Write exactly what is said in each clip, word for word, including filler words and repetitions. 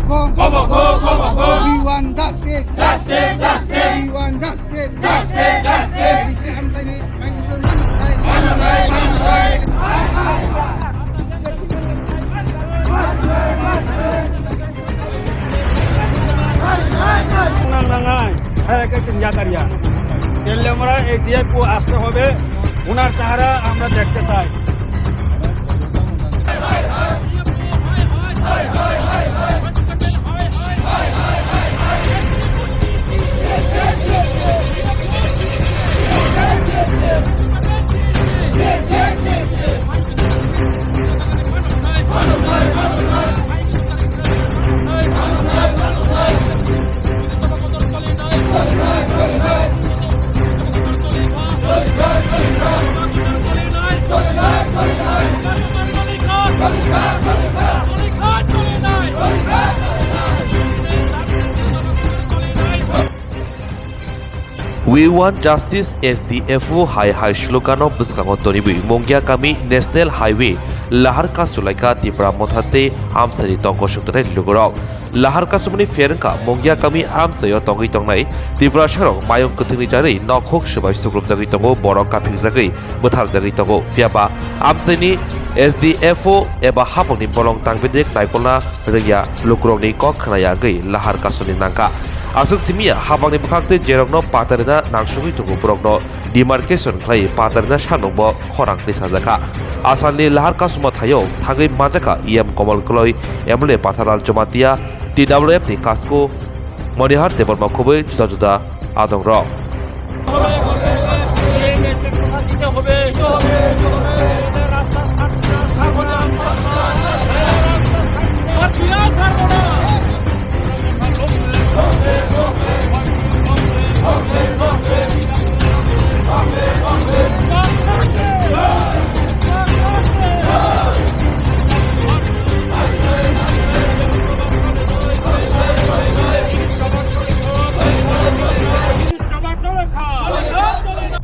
Go, go, go, go, go, go. We want justice. Justice, justice. We want justice. Justice, justice. This is Amchaini. Thank you so much. Nang, nang, nang. Hai, hai, chwng yakar ya. Teliamura A T F ko aste hobe. Unar chehara amra dekhte chai. We want justice S D F O hai hai slogano bwskango tonibwi Mongia kami National Highway lahar kasulaikha Tipra Motha tei Amsani tongkosok tongnai lugurok. Lahar kasumani pher wngkha Mongia kami amchaio tongwi tongnai Tiprasarok mayung kwthwngni jarwi nokhok swbai sukrupjagwi tongo, borok kaphigjagwi bwtharjagwi tongo. Phiyaba amchaini S D F O eba hapangni bolong tangbedik naikolna rwngya lukurokni kok khwnaya wngwi lahar kasuni nangkha. Aswk simiya hapangni bwkhak tei jerokno pata rwna nangsugwi tongo borokno demarcation khlai pata rwna sanungbo khorang tei sajakha. Asalni lahar kasuma thaio thangwi manjakha E M Komol Koloi, M L A Patharlal Jamatia, T W F ni Kasko, Monihar Debbarma khobwi juda juda adongrok.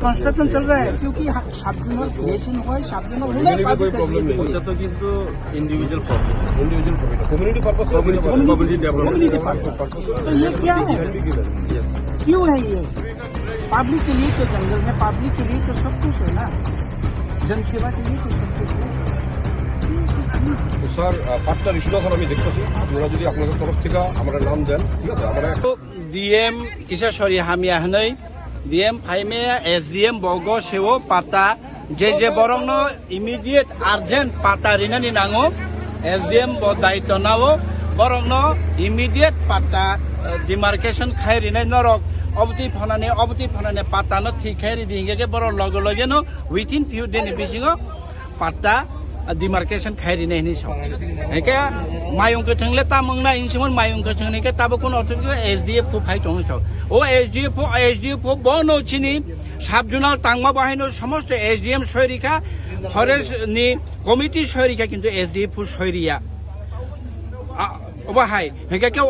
Construction चल रहा है, क्योंकि हाँ, सात दिन और क्रिएशन हुआ है, सात दिन और होना है, कोई प्रॉब्लम नहीं। अच्छा, तो किंतु individual profit, individual profit, community purpose, community development, community purpose. तो ये क्या है? क्यों है ये? पब्लिक के लिए तो जंगल है, पब्लिक के लिए तो सब कुछ है ना, जनसेवा के लिए तो सब कुछ है। তো স্যার, আহ, পাট্টার ইস্যুটা স্যার আমি দেখতেছি, আপনারা যদি আপনাদের তরফ থেকে আমরা নাম দেন, ঠিক আছে? আমরা ডিএম কিশোরী হামিয়া হনই, ডিএম ফাইমে, এসডিএম বগো সেও পাতা, যে যে বরংনো ইমিডিয়েট আর্জেন্ট পাতা রিনানি নাঙো, এসডিএম ব দায়িত্ব নাও, বরংনো ইমিডিয়েট পাতা, আহ, ডিমার্কেশন খাই রিনাই নরক, অবতি ফনানি, অবতি ফনানি পাতানো ঠিক খাই রিদি হিঙ্গে কে বরং লগে লগে নো উইথিন ফিউ ডে নি বিসিংও patta, ah, demarcation khai rinai hinwi sao. Hingke mayung kwthwng le tam wngna hinwi simo mayung kwthwng ni khe tabo kuno ortho khe S D F O phai tong sao. O S D F O, S D F O bono chini sub zonal tangma bahai no somosto S D M soi rikha, forest ni committee soi rikha, kintu S D F O soi riya. A, obo hai. Hingke khe o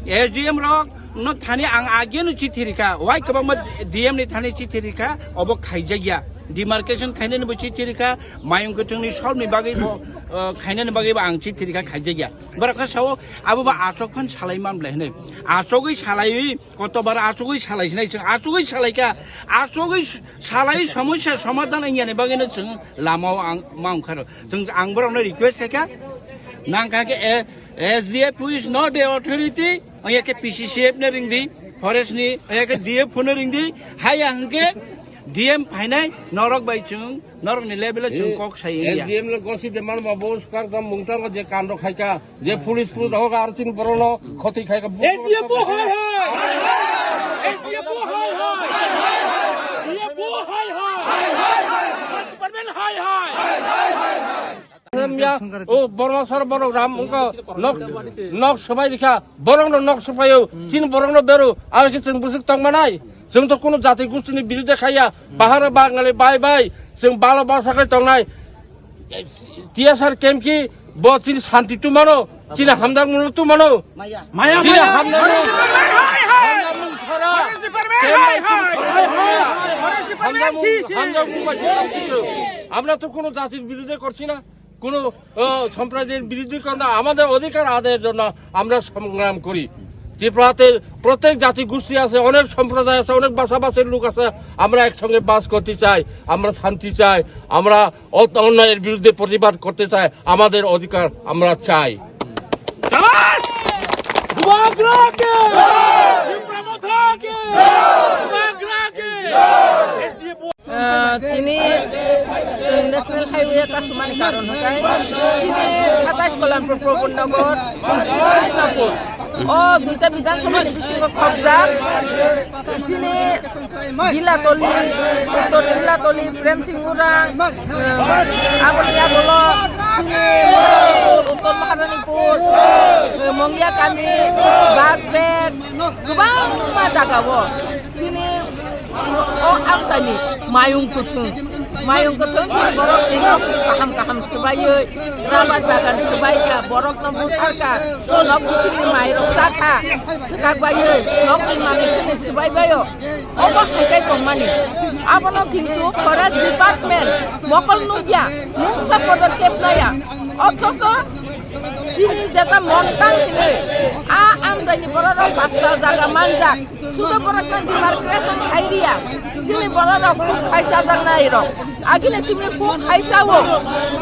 S D M rok no thani ang ageno chithi rikha, wai kwbangma D M ni thani chithi rikha, obo khaijakya. Demarcation khainani bo chithi rikha, mayung kwthwngni solni bagwi bo, uh, khainani bagwi bo ang chithi rikha, khaijakya. Borok kha sao, abo ba achok phan salai man blai hinwi. Achogwi salaiwi, kotobar achogwi salai sinai chwng, achogwi salaikha, achogwi s-, salai somosya somadhan wngyani bagwino chwng lamao ang ma wngkha rw. Chwng ang borokno request khaikha, nang kha khe, eh, S D F O is not a authority. Oya khe P C C F no ring di, forest ni, oya khe D F O no ring di, haya hwnkhe D M phainai norok bai chwng, norok ni level o chwng kok sai wngya. S D M le gosi de man ma bo skar dam mungta ma je kando khaika, je police police hoga ar chin borono khoti khaika. S D F O hai hai! S D F O hai hai! D F O hai hai! Department hai hai! Miya, o Borma sor borok ram wngkha nok, nok swbai rikha, borok no nok swbaio, chini borok no bero, abo khe chwng bwswk tong manai, chwng to kuno jati gosti ni birude khaiya, bahar Bangali bai bai, chwng balo basa khai tongnai, T S R camp ki bo chini santi tu mano, chini hamdang muno tu mano, maya, chini maya. Hamdang muno, hamdang muno sara, camp bai chini, hamdang muno, hamdang muno bai chini, আমরা তো কোনো জাতির বিরুদ্ধে করছি না। কোনো, আহ, সম্প্রদায়ের বিরুদ্ধে কোনো না, আমাদের অধিকার আদায়ের জন্য আমরা সংগ্রাম করি। ত্রিপুরাতে প্রত্যেক জাতিগোষ্ঠী আছে, অনেক সম্প্রদায় আছে, অনেক ভাষাভাষীর লোক আছে, আমরা একসঙ্গে বাস করতে চাই, আমরা শান্তি চাই, আমরা অত-, অন্যায়ের বিরুদ্ধে প্রতিবাদ করতে চাই, আমাদের অধিকার আমরা চাই। আহ, tini chwng National Highway kasumani karon hwnkhe chini satais Kalanpur, Pramod Nagar, Krishnapur. O duita Bidhan Sabha ni bisingo khobjak. Chini Gilatoli, Uttor Gilatoli, Prem Singh Urang, eh, aboni yagulo chini Uttor Maharanipur, eh, Mongia Kami, Bagbek, kwbangma jagao chini o amchaini mayung kwthwng, mayung kwthwng chini borok ni nok kaham kaham swbaiwi, rubber bagan swbaikha, borokno butharkha, nok bisingni mairok chakha, swkak baiwi, nokni manwi kheno swbaibaio. Obo hai khe tongmani. Abono kintu forest department mokol nukya, mungsa podokkhep naya. Othocho chini jeta montang hinwi a amchaini bororok batta jaga manjak. Sudo borokno demarcation khai riya. Chini bororok huk khaisa jangnai rok. Agini simi huk khaisa o.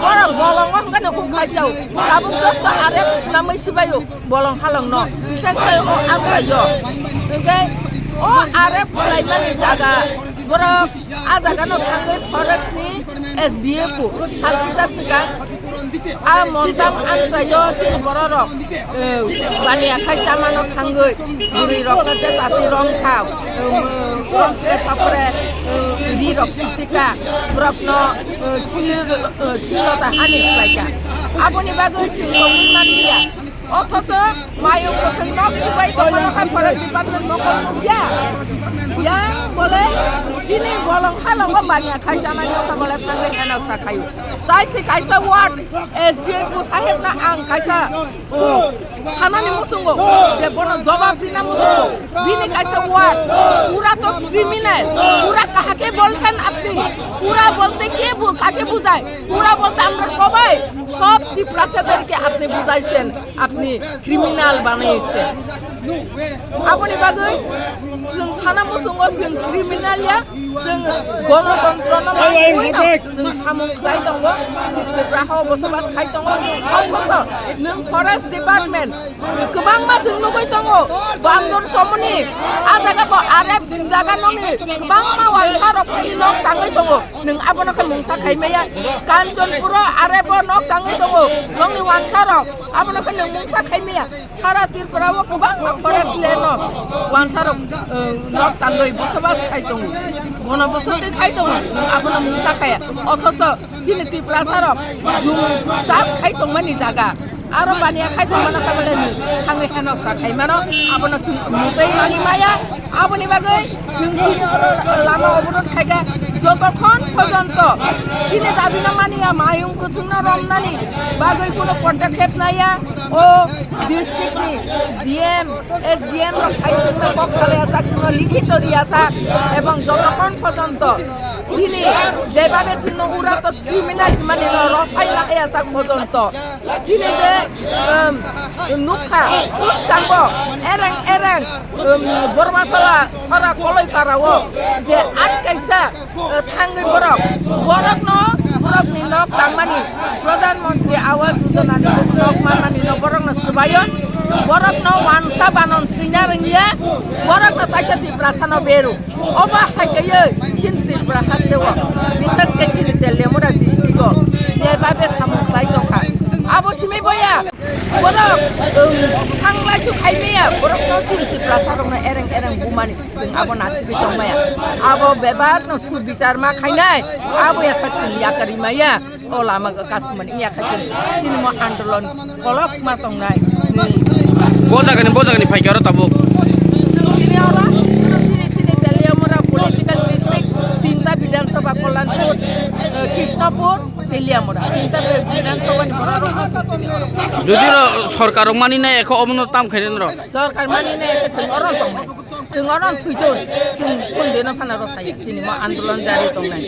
Borok bolongo hwnkhe huk khaisa o. Tabuk jotto arep swnamwi sibai o. Bolong halong no, bises khe o amchaio. Hingke o arep khlaimani jaga, borok a jaga no thangwi forest ni S D F o salkijak swkang. A montam amchaio chini bororok, eh, baniya khai chamano thangwi, bwrwi rok no je jati rong kha, eh, rong khe sapore, eh, ri rok sisika, borok no, eh, sil, eh, silota hani khlaikha. Aboni bagwi chwng tongwi manliya. Othocho mayung kwthwng nok swbai tongmano kha forest department mokol nukya. Yang bole chini bolong halongo baniya khai janai nokha bole thangwi henosta khaio. Tai se kaisa ward S D M o sahebno ang kaisa, o, sanani muchungo je bono jobab rina muchungo. Bini kaisa word, pura to criminal, pura kaha ke bolchen apni, pura bolte ke bu-, kake bujai, pura bolte amra sobai, sob Tiprasa derke apni bujaichen, apni criminal banaichen. Aboni bagwi chwng sana muchungo chwng criminal ya, chwng gonotontro no manwi no chwng samung khlai tongo, chwng Tipra hao bosobas khai tongo, othocho nwng forest department, kwbangma chwng nugwi tongo, Bandor Somoni, a jaga bo arep jaga noni kwbangma wansa rok phai nok tangwi tongo. Nwng abono khe mungsa khai maya. Kanchanpuro arep bo nok tangwi tongo, nokni wansa rok. Abono khe nwng mungsa khai maya. Sara Tripura o kwbangma forest land no wansa rok, eh, nok tangwi bosobas khai tongo. Gono bosoti khai tongo, nwng abono mungsa khaya. Othocho chini Tiprasa rok jum chas khai tongmani jaga. Aro baniya khai tongmano kha bole ni thangwi henosta khai mano, abono chwng mutwi mani maya. Aboni bagwi chwng chini oro lama oborot khai kha, jotokhon porjonto chini dabi no mani ya, mayung kwthwng no romnani bagwi kuno podokkhep naya, o district ni D M, S D M rok hai chwngno kok salai ajak, chwngno likhito ri ajak, ebong jotokhon porjonto chini jebabe chwngno ura to criminal hwnmani no rosai lai ajak porjonto. Chini je, um, nukha, bwskango ereng ereng, um, Bormasala sora Koloipara o je at kaisa, uh, thangwi borok, borokno, borokni nok tangmani, Pradhan Mantri Awas Yojana ni nok manmani no borokno swbaio, borokno wansa banon swina rwngya, borokno taisa Tiprasano beru. Obo hai khe chini Tripura haste o, bises khe chini Teliamura district o, je babe samung khlai tongkha. Abo simi boya, borok, um, thanglai su khai maya, borok no chini Tiprasa rok no ereng ereng bumani, chwng abo nasibi tong maya. Abo bebak no su bichar ma khainai, abo ya sa chini yakari maya. O lama kasumani ya kha chini, chini mo andolon kolok ma tongnai. Bo jagani, bo jagani phaikhe oro tabuk. Chwng tini oro, chwng tini, chini Teliamura political district, tinta Bidhan Sabha, Kalanpur, eh, Krishnapur, Teliamura. Tinta Bidhan Sabha ni borok rok. Jodi ro sorkar rok mani nai ekho omono tam khainai ro. Sorkar mani nai ekho chwng oro tongnai. Chwng oro thwiton, chwng kundino phana ro sai, chini mo andolon jari tongnai.